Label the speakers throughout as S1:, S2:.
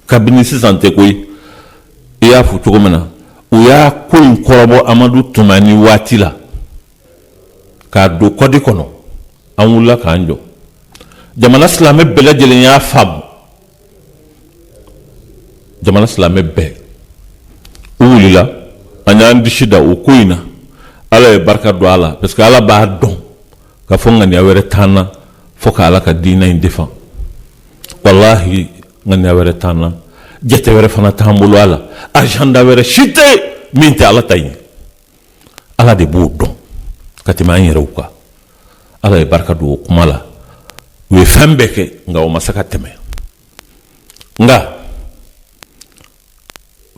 S1: Kabini sisan tɛ koyi, i y'a fɔ cogo min na, u y'a ko in kɔrɔbɔ Amadu Tumani waati la k'a don code kɔnɔ. An wulila k'an jɔ, jamana silamɛ bɛɛ lajɛlen y'a faamu, jamana silamɛ bɛɛ u wulila, an y'an disi da o ko in na. Ala ye barika don a la, parce que Ala b'a dɔn k'a fɔ ŋaniya wɛrɛ t'an na fo ka Ala ka diinɛ in défend. Walahi, ŋaniya wɛrɛ t'an na, jate wɛrɛ fana t'an bolo a la, agenda wɛrɛ si tɛ min tɛ Ala ta ye. Ala de b'o dɔn ka tɛmɛ an yɛrɛw kan. Ala ye barika don o kuma la. U ye fɛn bɛɛ kɛ, nka o ma se ka tɛmɛ. Nka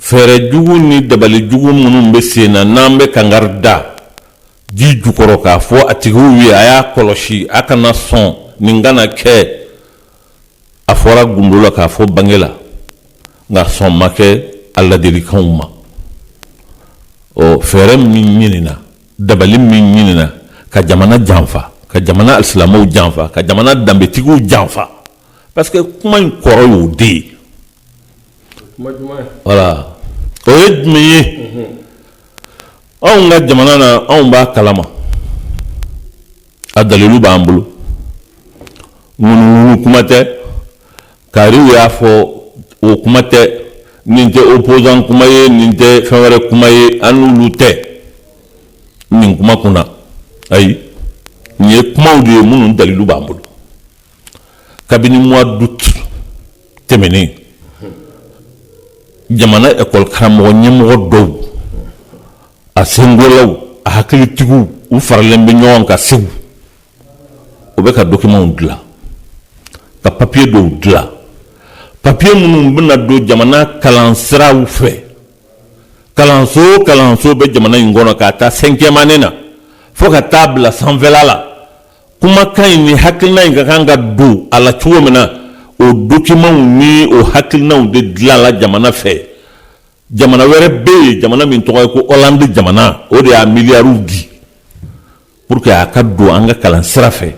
S1: fɛɛrɛ jugu ni dabali jugu minnu bɛ sen na, n'an bɛ kangari da ji jukɔrɔ k'a fɔ a tigiw ye, a y'a kɔlɔsi, a kana sɔn nin kana kɛ. A fɔra gundo la k'a fɔ bange la, nka sɔn ma kɛ a ladilikanw ma. Ɔ, fɛɛrɛ min ɲinina, dabali min ɲinina ka jamana janfa, ka jamana alisilamɛw janfa, ka jamana danbetigiw janfa, parce que kuma in kɔrɔ y'o de ye. Voilà, o ye jumɛn ye? Anw ka jamana na, anw b'a kalama, a dalilu b'an bolo. Ŋunuŋunu kuma tɛ, kariw y'a fɔ, o kuma tɛ. Nin tɛ opposant kuma ye, nin tɛ fɛn wɛrɛ kuma ye, an n'olu tɛ nin kuma kunna. Ayi, nin ye kumaw de ye minnu dalilu b'an bolo. Kabini mois d'août tɛmɛnen, jamana école karamɔgɔ ɲɛmɔgɔ dɔw, a sengolaw, a hakilitigiw, u faralen bɛ ɲɔgɔn kan Segu. U bɛ ka documentw dilan, ka papier dɔw dilan, papier minnu bɛna don jamana kalansiraw fɛ. Kalanso o kalanso bɛ jamana in kɔnɔ, k'a ta cinquième année na fo ka taa bila sanfɛla la, kumakan in ni hakilina in ka kan ka don a la cogo min na, o documentw ni o hakilinaw de dilanla jamana fɛ. Jamana wɛrɛ bɛ yen, jamana min tɔgɔ ye ko Hollande jamana, o de y'a miliyariw di pour que a ka don an ka kalan sira fɛ,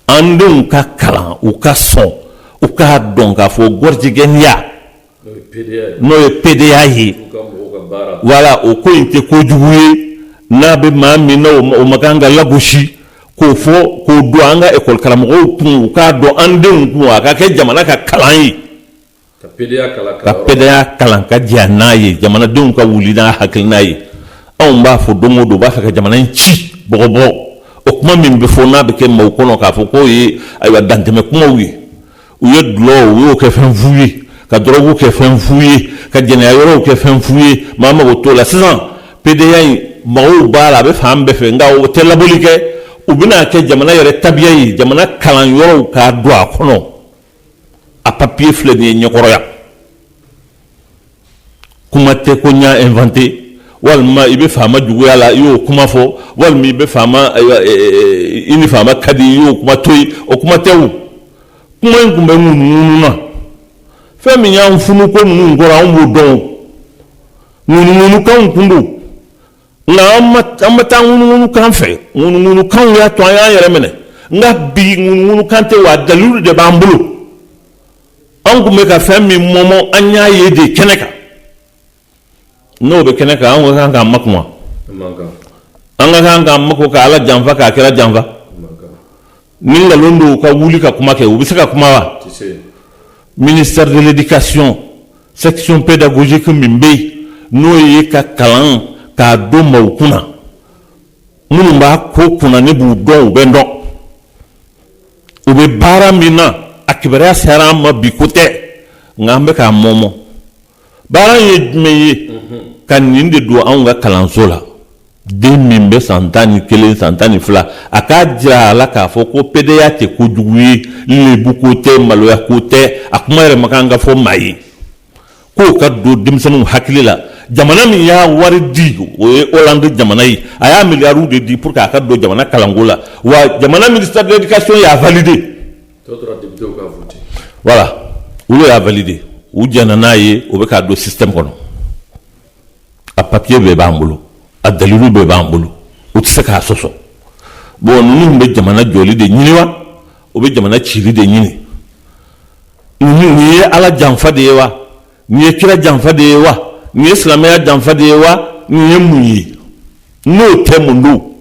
S1: an denw ka kalan, u ka sɔn, u k'a dɔn k'a fɔ gɔrijigɛniya, n'o ye PDA ye, voilà, o ko in tɛ kojugu ye. N'a bɛ maa min na, o ma kan ka lagosi k'o fɔ, k'o don an ka école karamɔgɔw kun, u k'a dɔn an denw kun, a ka kɛ jamana ka kalan ye, ka PDA kalan, ka diya n'a ye, jamanadenw ka wuli n'a hakilina ye. Anw b'a fɔ don o don, u b'a fɛ ka jamana in ci bɔgɔbɔ. O kuma min bɛ fɔ, n'a bɛ kɛ maaw kɔnɔ k'a fɔ k'o ye, ayiwa, dantɛmɛ kumaw ye. U ye dulɔ, u y'o kɛ fɛn fu ye, ka dɔrɔgu kɛ fɛn fu ye, ka jɛnɛya yɔrɔw kɛ fɛn fu ye. Maa mago t'o la. Sisan PDA in, mɔgɔw b'a la, a bɛ fan bɛɛ fɛ, nka o tɛ labɔli kɛ. U bɛna kɛ jamana yɛrɛ tabiya ye, jamana kalan yɔrɔw k'a don a kɔnɔ. A papier filɛ nin ye ɲɛkɔrɔ yan. Kuma tɛ ko n y'a inventé, walima i bɛ faama juguya la, i y'o kuma fɔ, walima i bɛ faama, i ni faama ka di, i y'o kuma to yen. O kuma tɛ. O kuma in tun bɛ ŋunuŋunu na. Fɛn min y'an funu ko ninnu kɔrɔ, anw b'o dɔn. Ŋunuŋunukanw kun don, nka an ma taa ŋunuŋunukan fɛ. Ŋunuŋunukanw y'a to an y'an yɛrɛ minɛ, nka bi ŋunuŋunukan tɛ wa, dalilu de b'an bolo. An tun bɛ ka fɛn min mɔmɔ, an y'a ye de kɛnɛ kan. N'o bɛ kɛnɛ kan, an ka kan k'an makun wa? An ka kan k'an mako ka Ala janfa, k'a kira janfa? Ni nkalon don, u ka wuli ka kuma kɛ. U bɛ se ka kuma wa? Ministère de l'éducation, section pédagogique min bɛ yen, n'o ye ka kalan k'a don maaw kunna, minnu b'a ko kunna, ne b'u dɔn, u bɛ n dɔn, u bɛ baara min na, a kibaruya sera an ma bi ko tɛ, nka an bɛ k'a mɔmɔ. Baara in ye jumɛn ye? Ka nin de don anw ka kalanso la. Den min bɛ san 11, san 12, a k'a jira a la k'a fɔ ko PDA tɛ kojugu ye, lebu ko tɛ, maloya ko tɛ, a kuma yɛrɛ ma kan ka fɔ maa ye, k'o ka don denmisɛnninw hakili la. Jamana min y'a wari di, o ye Hollande jamana ye. A y'a miliyariw de di pour que a ka don jamana kalanko la. Wa jamana ministère de l'éducation y'a validé. Voilà, olu y'a validé, u jɛnna n'a ye, o bɛ k'a don système kɔnɔ. A papier bɛɛ b'an bolo, a dalilu bɛɛ b'an bolo, u tɛ se k'a sɔsɔ. Bon, ninnu bɛ jamana jɔli de ɲini wa, u bɛ jamana cili de ɲini? Nin ye Ala janfa de ye wa? Nin ye kira janfa de ye wa? Nin ye silamɛya janfa de ye wa? Nin ye mun ye? N'o tɛ, mun don?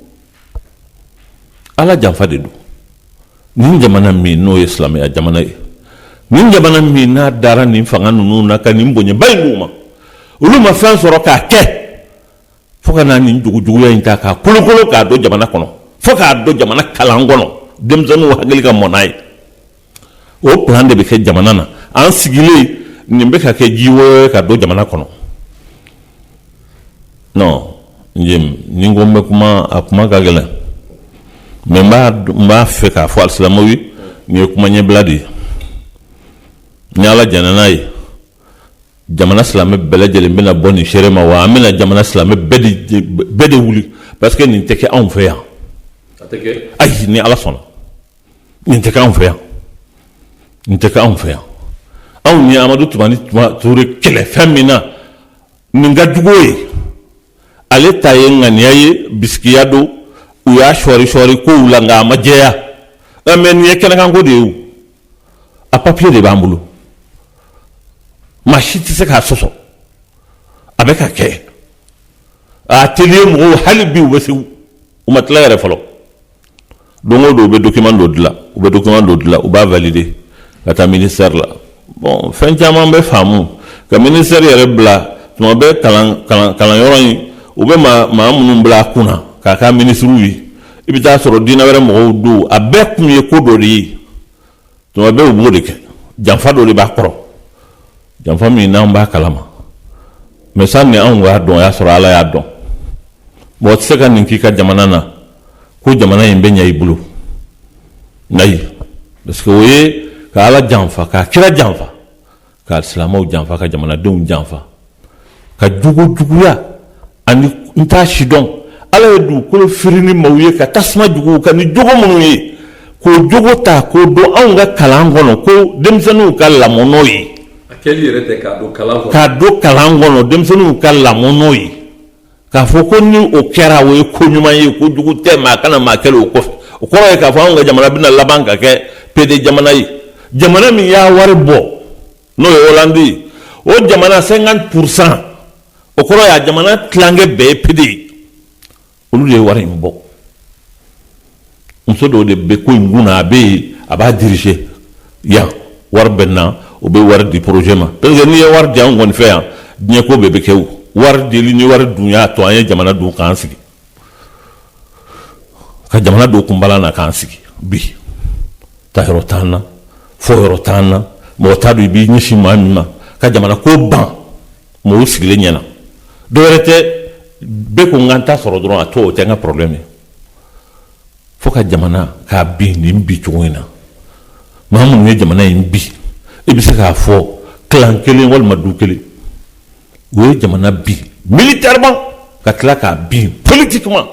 S1: Ala janfa de don. Nin jamana min n'o ye silamɛya jamana ye, nin jamana min n'a dara nin fanga ninnu na ka nin bonyaba in d'u ma, olu ma fɛn sɔrɔ k'a kɛ fo ka na nin jugujuguya in ta k'a kolokolo k'a don jamana kɔnɔ, fo k'a don jamana kalan kɔnɔ, denmisɛnninw hakili ka mɔ n'a ye. O plan de bɛ kɛ jamana na. An sigilen, nin bɛ ka kɛ jiwoyo ye ka don jamana kɔnɔ. Non, ni n ko n bɛ kuma, a kuma ka gɛlɛn, mais n b'a fɛ k'a fɔ alisilamɛw ye, nin ye kuma ɲɛbila de ye. Ni Ala jɛnna n'a ye, jamana silamɛ bɛɛ lajɛlen bɛna bɔ nin seere ma wa an bɛna jamana silamɛ bɛɛ de wuli, parce que nin tɛ kɛ anw fɛ yan. Ayi, ni Ala sɔnna, nin tɛ kɛ anw fɛ yan, nin tɛ kɛ anw fɛ yan. Anw ni Amadu Tumani Ture kɛlɛ fɛn min na, nin ka jugu ye. Ale ta ye ŋaniya ye, bisikiya don, u y'a sɔɔri sɔɔri kow la, nka a ma jɛya. Mais nin ye kɛnɛkanko de ye o, a papiye de b'an bolo, maa si tɛ se k'a sɔsɔ. A bɛ ka kɛ a atelier mɔgɔw, hali bi u bɛ Segu, u ma tila yɛrɛ fɔlɔ. Don o don u bɛ document dɔ dilan, u bɛ document dɔ dilan, u b'a valider ka taa ministère la. Bon, fɛn caman bɛ faamu ka ministère yɛrɛ bila tuma bɛɛ. Kalan kalan kalanyɔrɔ in, u bɛ maa maa minnu bila a kunna k'a k'a minisiriw ye, i bɛ taa sɔrɔ diinɛ wɛrɛ mɔgɔw don. A bɛɛ kun ye ko dɔ de ye. Tuma bɛɛ u b'o de kɛ, janfa dɔ de b'a kɔrɔ, janfa min n'an b'a kalama. Mais sani anw k'a dɔn, o y'a sɔrɔ Ala y'a dɔn. Mɔgɔ tɛ se ka nin k'i ka jamana na ko jamana in bɛ ɲɛ i bolo. Ayi, parce que o ye ka Ala janfa, ka kira janfa, ka silamɛw janfa, ka jamanadenw janfa, ka jogo juguya ani n t'a si dɔn. Ala ye dugukolo firi ni maaw ye ka tasuma jugu ka ni jogo minnu ye, k'o jogo ta k'o don anw ka kalan kɔnɔ ko denmisɛnninw ka lamɔ n'o ye.
S2: A kɛli yɛrɛ tɛ k'a don kalan kɔnɔ.
S1: K'a don kalan kɔnɔ, denmisɛnninw ka lamɔ n'o ye, k'a fɔ ko ni o kɛra, o ye ko ɲuman ye, ko jugu tɛ, maa kana maa kɛlɛ o kɔfɛ. O kɔrɔ ye k'a fɔ anw ka jamana bɛna laban ka kɛ PD jamana ye. Jamana min y'a wari bɔ, n'o ye Hollande ye, o jamana 50%, o kɔrɔ ye a jamana tilankɛ bɛɛ ye PD ye. Olu de ye wari in bɔ. Muso dɔw de bɛ ko in kunna, a bɛ yen, a b'a diriger yan. Wari bɛ na, o bɛ wari di projet ma, parce que n'i ye wari di anw kɔni fɛ yan, diɲɛ ko bɛɛ bɛ kɛ. O wari deli ni wari dun y'a to an ye jamana dun k'an sigi, ka jamana don kunbala na k'an sigi bi. Taayɔrɔ t'an na, fɔ yɔrɔ t'an na, mɔgɔ t'a dɔn i b'i ɲɛsin maa min ma ka jamana ko ban. Mɔgɔw sigilen ɲɛna, dɔwɛrɛ tɛ, bɛɛ ko n ka n ta sɔrɔ dɔrɔn, a to o tɛ n ka problème ye. Fo ka jamana k'a bin nin bi cogo in na, maa minnu ye jamana in bi, i bɛ se k'a fɔ clan kelen walima du kelen, u ye jamana bin militairement ka tila k'a bin politiquement.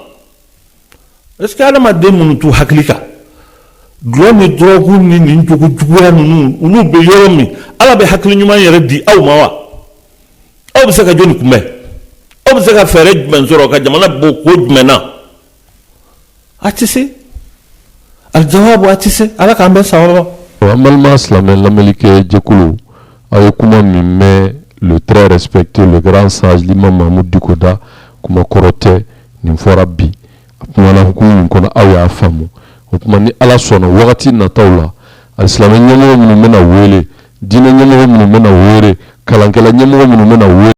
S1: Est ce que adamaden minnu t'u hakili kan, dulɔ ni dɔrɔgu ni nin jogo juguya ninnu, olu bɛ yɔrɔ min, Ala bɛ hakili ɲuman yɛrɛ di aw ma wa? Aw bɛ se ka jɔnni kunbɛn? Aw bɛ se ka fɛɛrɛ jumɛn sɔrɔ ka jamana bɔ ko jumɛn na? A tɛ se. Alijawabu, a tɛ se. Ala k'an bɛn sababa.
S3: An balima silamɛ lamɛnnikɛ jɛkulu, aw ye kuma min mɛn, le très respecté, le grand sage, l'imam Mahmoud Dicko da, kuma kɔrɔ tɛ. Nin fɔra bi, a kumana hukumu min kɔnɔ, aw y'a faamu. O tuma, ni Ala sɔnna, wagati nataw la, alisilamɛ ɲɛmɔgɔ minnu bɛna wele, diinɛ ɲɛmɔgɔ minnu bɛna wele, kalankɛla ɲɛmɔgɔ minnu bɛna wele.